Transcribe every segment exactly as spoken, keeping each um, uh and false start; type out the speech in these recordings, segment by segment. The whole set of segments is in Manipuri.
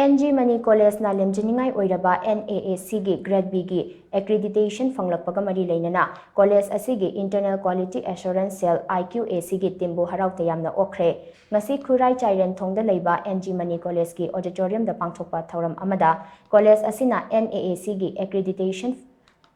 ꯑꯦꯟ ꯖꯤ ꯃꯅꯤ ꯀꯣꯂꯦꯖꯅ ꯂꯦꯝꯖꯅꯤꯡꯉꯥꯏ ꯑꯣꯏꯔꯕ N A A Cꯒꯤ Grade Bꯒꯤ accreditation ꯐꯪꯂꯛꯄꯒ ꯃꯔꯤ ꯂꯩꯅꯅ ꯀꯣꯂꯦꯖ ꯑꯁꯤꯒꯤ Internal Quality Assurance Cell, I Q A Cꯒꯤ teamꯕꯨ ꯍꯔꯥꯎ ꯇꯌꯥꯝꯅ ꯑꯣꯛꯈ꯭ꯔꯦ꯫ ꯉꯁꯤ ꯈꯨꯔꯥꯏ ꯆꯥꯏꯔꯦꯟꯊꯣꯡꯗ ꯂꯩꯕ ꯑꯦꯟ ꯖꯤ ꯃꯅꯤ ꯀꯣꯂꯦꯖꯀꯤ auditoriumꯗ ꯄꯥꯡꯊꯣꯛꯄ ꯊꯧꯔꯝ ꯑꯃꯗ ꯀꯣꯂꯦꯖ ꯑꯁꯤꯅ N A A Cꯒꯤ accreditation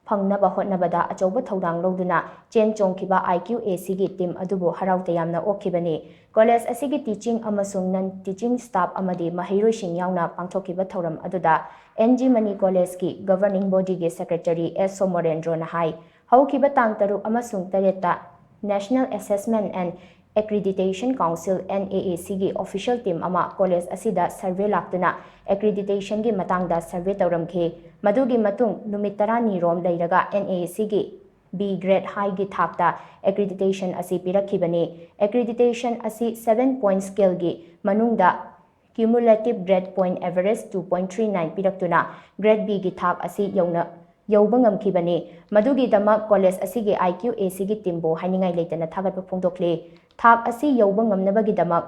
ꯐꯪꯅꯕ ꯍꯣꯠꯅꯕꯗ ꯑꯆꯧꯕ ꯊꯧꯗꯥꯡ ꯂꯧꯗꯨꯅ ꯆꯦꯟ ꯆꯣꯡꯈꯤꯕ I Q A Cꯒꯤ team ꯑꯗꯨꯕꯨ ꯍꯔꯥꯎ ꯇꯌꯥꯝꯅ ꯑꯣꯛꯈꯤꯕꯅꯤ꯫ ꯀꯣꯂꯦꯖ ꯑꯁꯤꯒꯤ teaching ꯑꯃꯁꯨꯡ non teaching staff ꯑꯃꯗꯤ ꯃꯍꯩꯔꯣꯏꯁꯤꯡ ꯌꯥꯎꯅ ꯄꯥꯡꯊꯣꯛꯈꯤꯕ ꯊꯧꯔꯝ ꯑꯗꯨꯗ ꯑꯦꯟ ꯖꯤ ꯃꯅꯤ ꯀꯣꯂꯦꯖꯀꯤ governing bodyꯒꯤ secretaryS ꯁꯣꯃꯣꯔꯦꯟꯗ꯭ꯔꯣꯅ ꯍꯥꯏ, ꯍꯧꯈꯤꯕ ꯇꯥꯡ ꯇꯔꯨꯛ ꯑꯃꯁꯨꯡ ꯇꯔꯦꯠꯇ National Assessment and Accreditation Council, N A A Cꯒꯤ official team ꯑꯃ ꯀꯣꯂꯦꯖ ꯑꯁꯤꯗ survey ꯂꯥꯛꯇꯨꯅ accreditationꯒꯤ ꯃꯇꯥꯡꯗ survey ꯇꯧꯔꯝꯈꯤ꯫ ꯃꯗꯨꯒꯤ ꯃꯇꯨꯡ ꯅꯨꯃꯤꯠ ꯇꯔꯥꯅꯤ ꯔꯣꯝ ꯂꯩꯔꯒ N A A Cꯒꯤ B grade highꯒꯤ ꯊꯥꯛꯇ accreditation ꯑꯁꯤ ꯄꯤꯔꯛꯈꯤꯕꯅꯤ꯫ Accreditation ꯑꯁꯤ seven point scaleꯒꯤ ꯃꯅꯨꯡꯗ cumulative grade point average two point three nine ꯄꯤꯔꯛꯇꯨꯅ Grade Bꯒꯤ ꯊꯥꯛ ꯑꯁꯤ ꯌꯧꯅ ꯌꯧꯕ ꯉꯝꯈꯤꯕꯅꯤ꯫ ꯃꯗꯨꯒꯤꯗꯃꯛ ꯀꯣꯂꯦꯖ ꯑꯁꯤꯒꯤ I Q A Cꯒꯤ teamꯕꯨ ꯍꯥꯏꯅꯤꯡꯉꯥꯏ ꯂꯩꯇꯅ ꯊꯥꯒꯠꯄ ꯐꯣꯡꯗꯣꯛꯂꯤ꯫ ꯊꯥꯛ ꯑꯁꯤ ꯌꯧꯕ ꯉꯝꯅꯕꯒꯤꯗꯃꯛ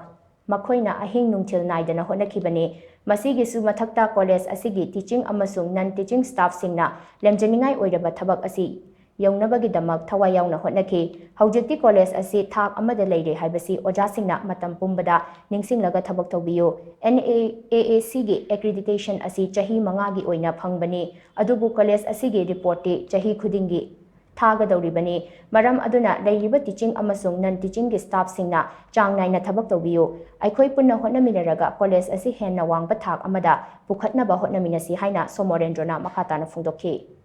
ꯃꯈꯣꯏꯅ ꯑꯍꯤꯡ ꯅꯨꯡꯊꯤꯜ ꯅꯥꯏꯗꯅ ꯍꯣꯠꯅꯈꯤꯕꯅꯤ꯫ ꯃꯁꯤꯒꯤꯁꯨ ꯃꯊꯛꯇ ꯀꯣꯂꯦꯖ ꯑꯁꯤꯒꯤ teaching ꯑꯃꯁꯨꯡ non teaching staffꯁꯤꯡꯅ ꯂꯦꯝꯖꯅꯤꯡꯉꯥꯏ ꯑꯣꯏꯔꯕ ꯊꯕꯛ ꯑꯁꯤ ꯌꯧꯅꯕꯒꯤꯗꯃꯛ ꯊꯋꯥꯏ ꯌꯥꯎꯅ ꯍꯣꯠꯅꯈꯤ꯫ ꯍꯧꯖꯤꯛꯇꯤ ꯀꯣꯂꯦꯖ ꯑꯁꯤ ꯊꯥꯛ ꯑꯃꯗ ꯂꯩꯔꯦ ꯍꯥꯏꯕꯁꯤ ꯑꯣꯖꯥꯁꯤꯡꯅ ꯃꯇꯝ ꯄꯨꯝꯕꯗ ꯅꯤꯡꯁꯤꯡꯂꯒ ꯊꯕꯛ ꯇꯧꯕꯤꯌꯨ꯫ N A A Cꯒꯤ accreditation ꯑꯁꯤ ꯆꯍꯤ ꯃꯉꯥꯒꯤ ꯑꯣꯏꯅ ꯐꯪꯕꯅꯤ, ꯑꯗꯨꯕꯨ ꯀꯣꯂꯦꯖ ꯑꯁꯤꯒꯤ reportꯇꯤ ꯆꯍꯤ ꯈꯨꯗꯤꯡꯒꯤ ꯊꯥꯒꯗꯧꯔꯤꯕꯅꯤ꯫ ꯃꯔꯝ ꯑꯗꯨꯅ ꯂꯩꯔꯤꯕ teaching ꯑꯃꯁꯨꯡ non teachingꯒꯤ staffꯁꯤꯡꯅ ꯆꯥꯡ ꯅꯥꯏꯅ ꯊꯕꯛ ꯇꯧꯕꯤꯌꯨ꯫ ꯑꯩꯈꯣꯏ ꯄꯨꯟꯅ ꯍꯣꯠꯅꯃꯤꯟꯅꯔꯒ ꯀꯣꯂꯦꯖ ꯑꯁꯤ ꯍꯦꯟꯅ ꯋꯥꯡꯕ ꯊꯥꯛ ꯑꯃꯗ ꯄꯨꯈꯠꯅꯕ ꯍꯣꯠꯅꯃꯤꯟꯅꯁꯤ ꯍꯥꯏꯅ ꯁꯣꯃꯣꯔꯦꯟꯗ꯭ꯔꯣꯅ ꯃꯈꯥ ꯇꯥꯅ ꯐꯣꯡꯗꯣꯛꯈꯤ꯫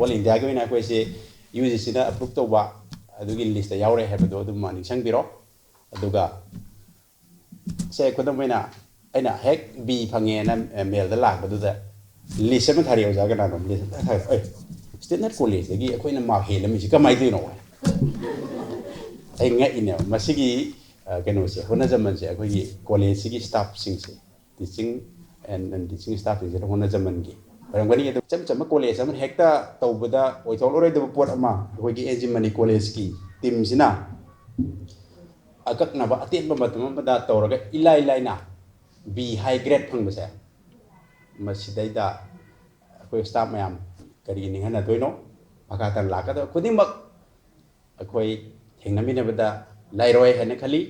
All Indiaꯒꯤ ꯑꯣꯏꯅ ꯑꯩꯈꯣꯏꯁꯦ U G Cꯅ approve ꯇꯧꯕ ꯑꯗꯨꯒꯤ listꯇ ꯌꯥꯎꯔꯦ ꯍꯥꯏꯕꯗꯣ ꯑꯗꯨꯝ ꯅꯤꯡꯁꯤꯡꯕꯤꯔꯣ꯫ ꯑꯗꯨꯒ ꯁꯦ, ꯈꯨꯗꯝ ꯑꯣꯏꯅ ꯑꯩꯅ ꯍꯦꯛ B ꯐꯪꯉꯦꯅ mailꯗ ꯂꯥꯛꯄꯗꯨꯗ list ꯑꯃ ꯊꯥꯔꯛꯑꯦ, ꯑꯣꯖꯥ ꯀꯅꯥꯅꯣ list ꯑꯃ ꯊꯥꯔꯛꯑꯦ, "ꯑꯦ, Standard Collegeꯇꯒꯤ ꯑꯩꯈꯣꯏꯅ mark ꯍꯦꯜꯂꯝꯃꯤꯁꯤ ꯀꯃꯥꯏꯅ ꯇꯧꯔꯤꯅꯣ?" ꯑꯩ ꯉꯛꯏꯅꯦꯕ꯫ ꯃꯁꯤꯒꯤ, ꯑ, ꯀꯩꯅꯣꯁꯦ, ꯍꯣꯠꯅꯖꯃꯟꯁꯦ ꯑꯩꯈꯣꯏꯒꯤ collegeꯁꯤꯒꯤ staffꯁꯤꯡꯁꯦ, teaching and non teaching staffꯁꯤꯡꯁꯤꯅ ꯍꯣꯠꯅꯖꯃꯟꯒꯤ ꯑꯣꯏꯔꯝꯒꯅꯤ꯫ ꯑꯗꯨ ꯏꯆꯝ ꯆꯝꯕ college ꯑꯃꯅ ꯍꯦꯛꯇ ꯇꯧꯕꯗ ꯑꯣꯏꯊꯣꯛꯂꯔꯣꯏꯗꯕ ꯄꯣꯠ ꯑꯃ ꯑꯩꯈꯣꯏꯒꯤ ꯑꯦꯟ ꯖꯤ ꯃꯅꯤ collegeꯀꯤ teamꯁꯤꯅ ꯑꯀꯛꯅꯕ ꯑꯇꯦꯟꯕ ꯃꯇꯝ ꯑꯃꯗ ꯇꯧꯔꯒ ꯏꯂꯥꯏ ꯂꯥꯏꯅ B high grade ꯐꯪꯕꯁꯦ, ꯃꯁꯤꯗꯩꯗ ꯑꯩꯈꯣꯏ staff ꯃꯌꯥꯝ ꯀꯔꯤ ꯅꯤꯡꯍꯟꯅꯗꯣꯏꯅꯣ? ꯃꯈꯥ ꯇꯥꯅ ꯂꯥꯛꯀꯗꯕ ꯈꯨꯗꯤꯡꯃꯛ ꯑꯩꯈꯣꯏ ꯊꯦꯡꯅꯃꯤꯟꯅꯕꯗ ꯂꯩꯔꯣꯏ ꯍꯥꯏꯅ ꯈꯜꯂꯤ꯫